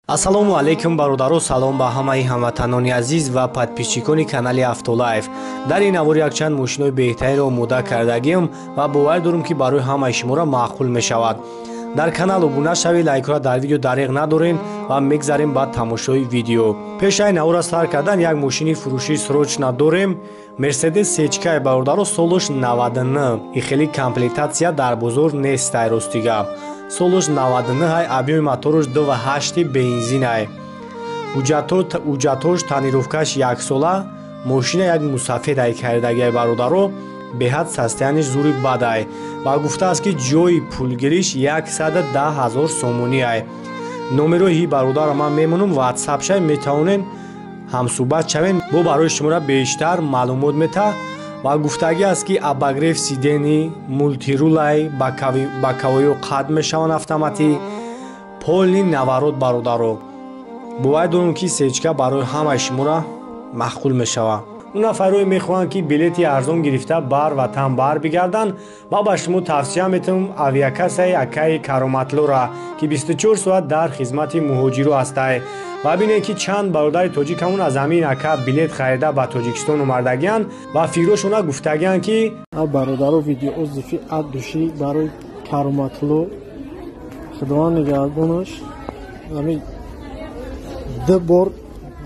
Ассалому алайкум бародаро, салом ба ҳамаи ҳамватанони азиз ва подписчикони канали Автолайф. Дар ин навор якчанд мошинои беҳтаринро омода кардагиам ва бовар дорам, ки барои ҳамаи шуморо маъқул мешавад. Дар канал обуна шавед, лайкҳоро дар видео дариғ надорем ва мегзарем ба тамошои видео. Пешаи наворро сар кардан як мошини фурӯшии срочно дорем. Мерседес Сечкай бародаро, солаш 99. И хеле комплектатсия дар бозор нестай ростига. Солаш 99 ҳай, объёми мотораш 2.8 бензинай. Ҳуҷҷатош тонировкаш яксола, мошина як мусафед ай кардагиай бародаро, беҳад состояниш зури бадай ва гуфтааст, ки ҷои пулгириш 110 000 сомонӣ ай. Номерои бародарро ман мемонам, ватсап шай, метавонен ҳамсӯҳбат шавем, бо барои шуморо бештар маълумот мета. Ва гуфтагӣ аст, ки обогрев сидений, мультирулай, боковоё қат мешаванд автоматӣ, полный наворот бародаро. Бовар дорам, ки сечка барои ҳамаи шуморо маъқул мешавад. Он нафарое мехоҳанд, ки билети арзон гирифта бар ватан бар бигарданд, ва ба шумо тавсия метавонам авиакассаи акаи Кароматлора, ки 24 соат дар хизмати муҳоҷиро ҳастай. Ва бинед, ки чанд бародари тоҷикамон аз ҳамин ака билет харида ба Тоҷикистон омардагианд ва фикрошона гуфтагианд, ки бародаро, видеоотзыви от души барои Кароматло, худованд нигаҳбонаш. Ҳамин ду бор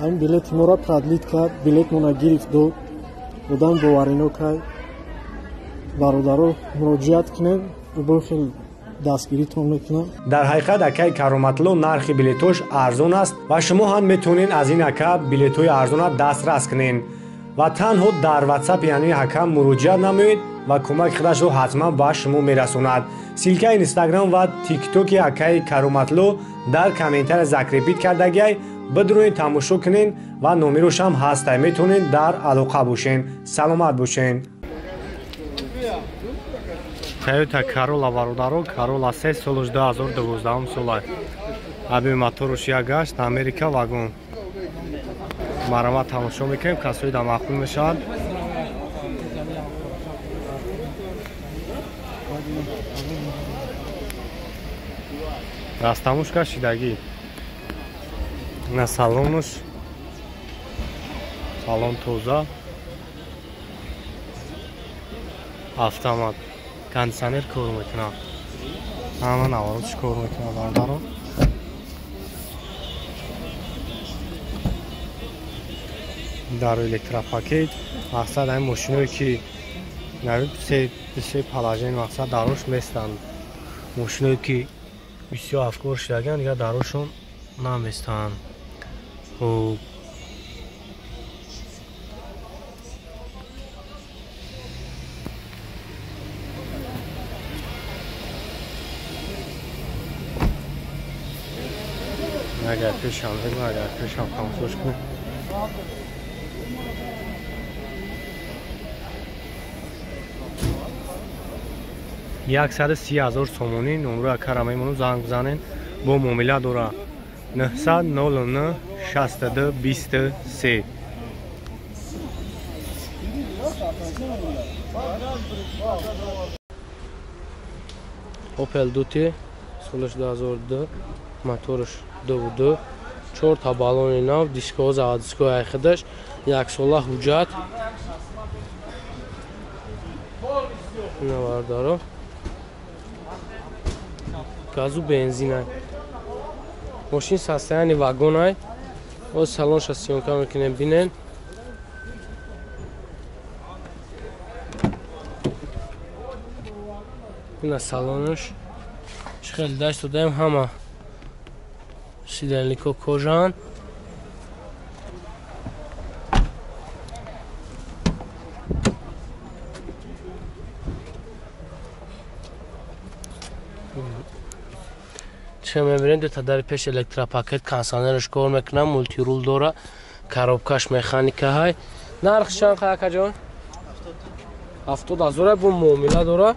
ҳамин билети моро продлить кард, билетмона гирифт, дод, одам боварино кард. Бародаро, муроҷиат кунем, бо хел дастгиритон мекунам. Дар ҳақиқат акаи Кароматло нархи билетош арзон аст ва шумо ҳам метавонед аз ин ака билетҳои арзона дастрас кунед ва танҳо дар ватсап яъне ака муроҷиат намоед ва кӯмаки худашро ҳатман ба шумо мерасонад. Ссылкаи инстаграм ва тиктоки акаи Кароматло дар комментария закрепить кардагиай, бидуроед, тамошо кунед ва номерошам ҳастай, метавонед дар алоқа бошен. Саломат бошен. Toyota Corolla бародаро, Corolla 3, солаш 2012 сола. Объёми мотораш 1.8, Америка, вагон. Марама тамошо мекунем, касои да маъқул мешавад. Растамушка шидагӣ. На салонуш. Салон тоза. Автомат. Кондиционер кор мекунад. Ҳама наворотш кор мекунад бародаро. Дар электропакет мақсад ҳамин мошиное, ки се положение мақсад дарош местанд. Мошиное, ки бисёр афкор шудагианд, дигар дарошон наместанд. Хуб, агар пешам бигӯ, агар пешам тамошош кунем. 130 000 сомонӣ номро акара мемонам, занг бизанен, бо муомила дора. 900 09 62 23. Opel Duty солаш 2002, мотораш 2.2, чорта баллони нав, дискҳо заводской айхидаш, яксола ҳуҷҷат. Ина бародаро, газу бензинай. Мошин состояние вагонай. Оз салонша съёмка мекунем, бинен. Ина салонаш чӣ хеле даст додаем, ҳама сидельникҳо кожаанд. Чӣ мебинед, дута дари пеш электропакет, кондиционераш кор мекунад, мультирул дора, коробкаш механика ҳай. Нарх чанд қай, акаҷон? 70 000, бо муомила дора.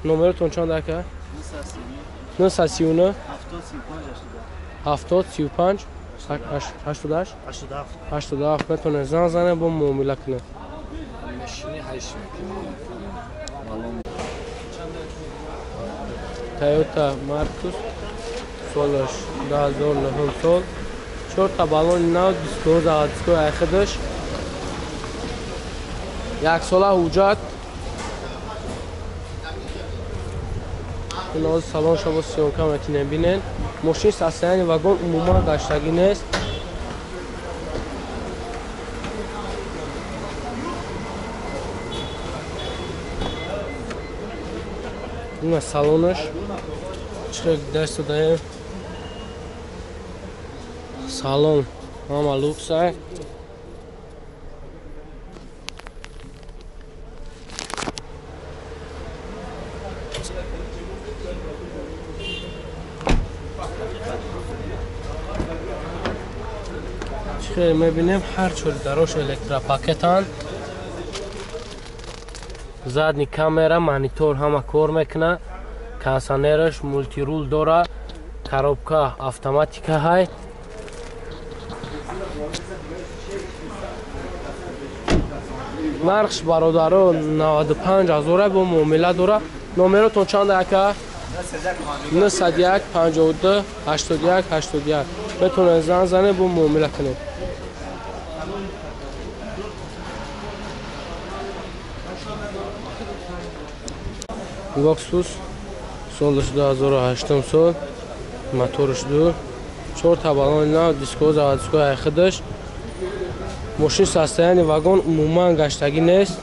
Номеротон чанд, ака? 939 70 35 88 87. Метавонед занг занед, бо муомила кунед. Toyota Marcus. Солаш 2009 сол. 4 та баллони нав, дискҳо заводской айхидаш. Яксола ҳуҷҷат. Ин салонша бо съёмка метунем бинен. Мошин состояние вагон умуман гаштагӣ нест. Ина салонаш чӣ даст додаем. Салон ҳама люксай. Хеле мебинем, ҳар чори дарош электропакетанд. Задний камера, монитор ҳама кор мекуна. Кондиционераш, мультирул дора, коробка автоматика ҳай. Нархш, бародаро, 95 ҳазора, бо муомила дора. Номеротон чанд, ака? 901 52 81 81. Метавонед занг занед, бо муомила кунед. Лексус, солаш 2008 сол, моторш ду, чорта баллони нав, диско заводской айхидаш. Мошин состояние вагон умуман гаштагӣ нест.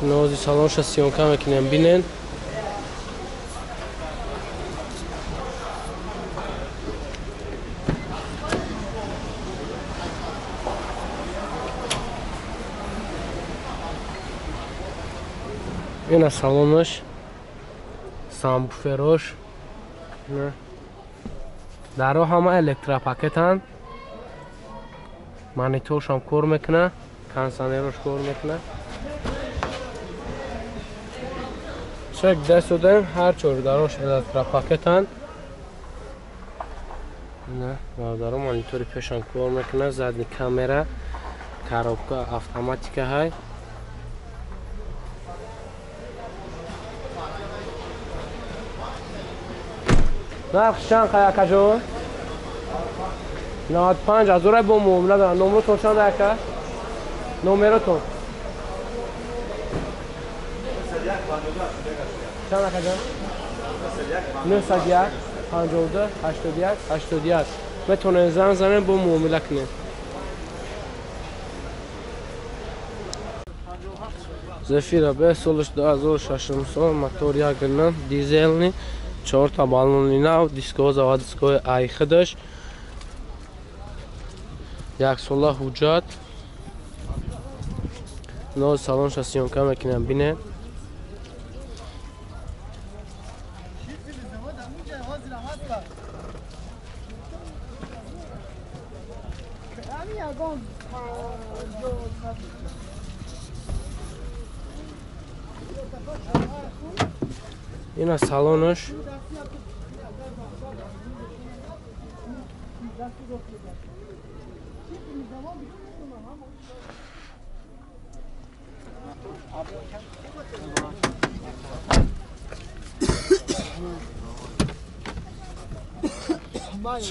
Нози салонша съёмка мекунем, бинен. Ина салонаш, сабвуферош, даро ҳама электропакетанд. Мониторшам кор мекуна, кондиционерош кор мекуна. Чек даст додаем, ҳар чор дарош электропакетанд. Бародаро, монитори пешам кор мекуна, задний камера, коробка автоматика ҳай. Нарх чанд, акаҷон? 95 ҳазора, бо муомила дорам. Номеротон чанд, ака? Номеротон чанд, акаҷон? 901 52 81 81. Метавонед занг занед, бо муомила кунед. Зефира Б, солаш 2006 сол, мотор 1.9, дизельный, чорта баллони нав, диско заводской айхидаш, яксола ҳуҷҷат. Ноз салонша съёмка мекунам, бинед. Ина салонаш.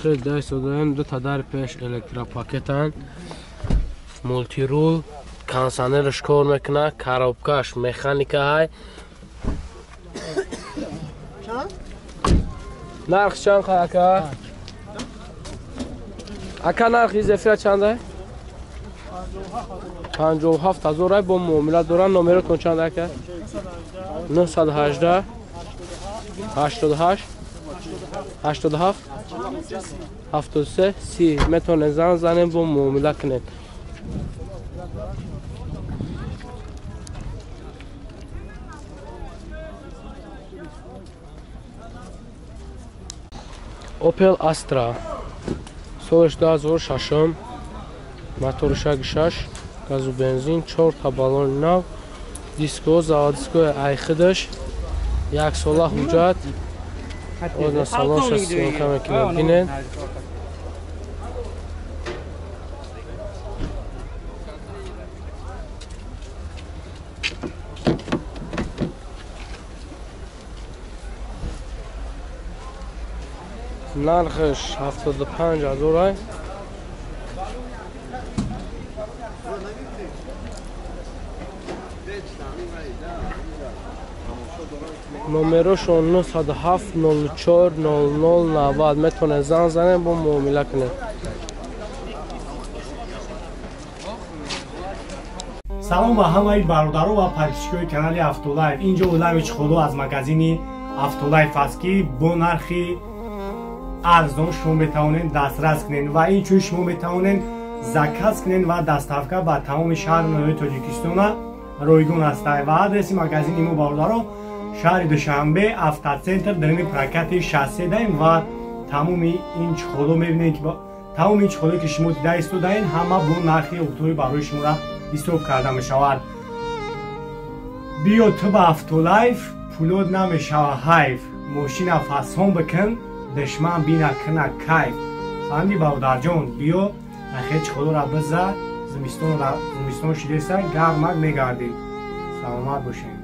Хел даст додаем, дута дари пеш электропакетанд, мультирул, кондиционераш кор мекуна, коробкаш механика ҳай. Нарх чанд, ака? Ака, нархи Зефира чанда? 57 ҳазор, бо муомила дорам. Номеротон чанд, ака? 918 88 87 73 30. Метавонед занг занед, бо муомила кунед. Opel Astra, солаш 2006, мотори 6, газу бензин, чорта баллони нав, диско заводской айхидаш, яксола ҳуҷҷат. Озна салонша съёмка мекунем, бинед. Нархаш 75 ҳазор. Номерошон 907 04 00 90 метавонед занг занед, бо муомила кунед. Салом ба ҳамаи бародаро ва подписчикои канали Автолайф. Инҷо олами чиходо аз магазини Автолайф аст, ки бо нархи арзон шумо метавонед дастрас кунед ва инчунин шумо метавонед заказ кунед ва доставка ба тамоми шаҳру ноҳияи Тоҷикистона ройгон аст. Ва адреси магазини мо, бародаро, шаҳри Душанбе, Автоцентр, дарини прокати 63 даем. Ва тамоми ин чиходо мебинед, ки тамоми ин чиходо, ки шумо дида истодаед, ҳама бо нархи оптовӣ барои шуморо ҳисоб карда мешавад. Биё ту ба Автолайф, пулот намешава ҳайф. Мошина фасон бикун, душман бина кина кайф. Фаҳмидӣ, бародарҷон? Биё нахе чиходора биза, зимистон шидеса, гармак мегардӣ. Саломат бошед.